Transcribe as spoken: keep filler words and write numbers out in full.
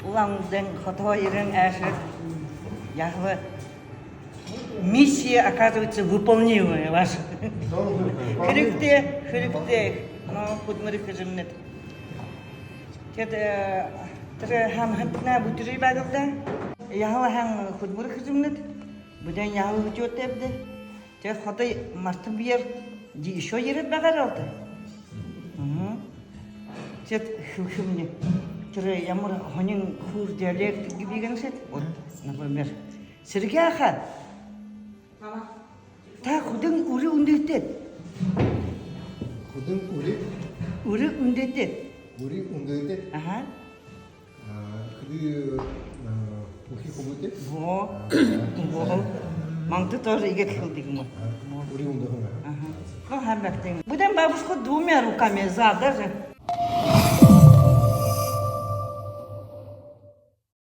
Улаан-Үдын хотоһоо ерэһэн аша яһала миссия, оказывается, выполнимая ваша. Хэрэгтэй, хэрэгтэй. Но хүдэлмэри хэжэмнэт. Тиигээд, э, тэрэ һанаһантнай бүтэрөө байгаал даа. Яһала һайн хүдэлмэри хэжэмнэт. Бидэн яһала хүтөөтэйбди. Тиигээд ходо мартанбиер, ди ещё ерээд байгаарай даа. Мгм. Тиигээд хэлэхэмни, тэрэ ямар һонин хөөр диалект гэбэ гэнэ шэд. Вот, например, Сэргэй аха. Та хэдэн үри үндытэйт? Хэдэн үри? Үри үндытэйт. Үри үндытэйт. Аха. А, хэды, а, үхи хүбүүтэй? Бо. А, бо. Манда тоже иигээд хэлэдэг юм. А, үри үндэһэн, а? Аха. Хо, һайн байгты. Бидэн бабушка двумя руками за, даже.